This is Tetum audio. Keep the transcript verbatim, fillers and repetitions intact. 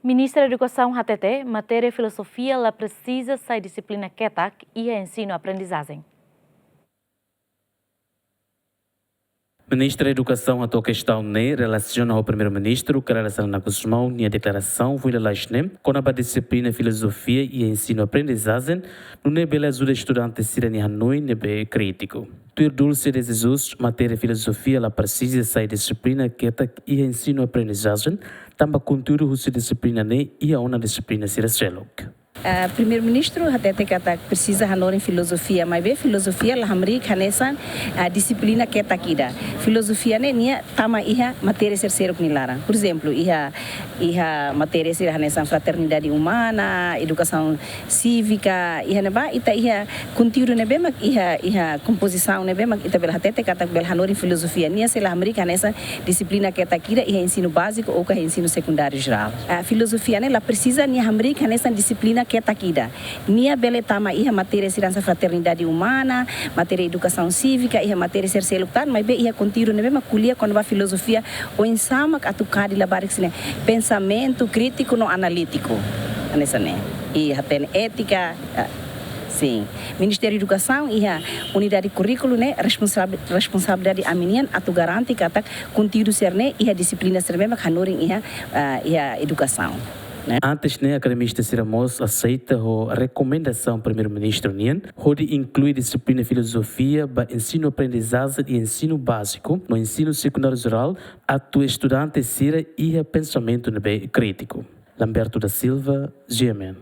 Ministra Edukasaun hatete, matéria filozofia la presiza sai dixiplina ketak iha ensinu-aprendizajen. Ministra Edukasaun hato'o kestaun ne'e relasiona ho Primeiru-Ministru Kay Rala Xanana Gusmão nia deklarasaun foin lalais ne'e kona-ba dixiplina filozofia iha ensinu-aprendizajen, nune'e bele ajuda estudante sira-nia hanoin ne'ebé krítiku. Tuir Dulce de Jesus, matéria filozofia la presiza sai dixiplina ketak iha ensinu-aprendizajen, tanba konteúdu husi dixiplina ne'e iha ona dixiplina sira seluk. Ah, Primeiru-Ministru hatete katak presiza hanorin filozofia, maibé filozofia la hamriik hanesan, ah, dixiplina ketak ida. Filozofia ne'e nia tama iha matéria sira seluk nia laran. Porezemplu, iha, iha matéria sira hanesan fraternidade umana, edukasaun sívika, iha ne'ebá ita iha konteúdu ne'ebé mak iha, iha kompozisaun ne'ebé mak ita bele hatete katak bele hanorin filozofia. Nia sei la hamriik hanesan dixiplina ketak ida iha ensinu báziku ou ka ensinu sekundáriu jerál. Ah, filozofia ne'e la presiza nia hamriik hanesan dixiplina ketak ida. Nia bele tama iha matéria sira hanesan fraternidade umana, matéria edukasaun sívika, iha matéria sira seluk tan, maibé iha konteúdu ne'ebé mak ko'alia kona-ba filozofia, oinsá mak atu kadi labarik sira-ne'e, pensamentu krítiku no analítiku. Hanesan ne'e. I hatene étika, ah, sin. Ministériu Edukasaun iha unidade kurríkulu ne'e responsab-, responsabilidade ami-nian atu garante katak konteúdu sira-ne'e iha dixiplina sira-ne'e mak hanorin iha, ah, iha edukasaun. Ne'e. Antes ne'e, akademista sira mós aseita ho rekomendasaun Primeiru-Ministru nian, hodi inklui dixiplina filozofia ba ensinu-aprendizajen iha ensinu báziku no ensinu sekundáriu jerál, atu estudante sira iha pensamentu ne'ebé krítiku. Lamberto da Silva, G M N.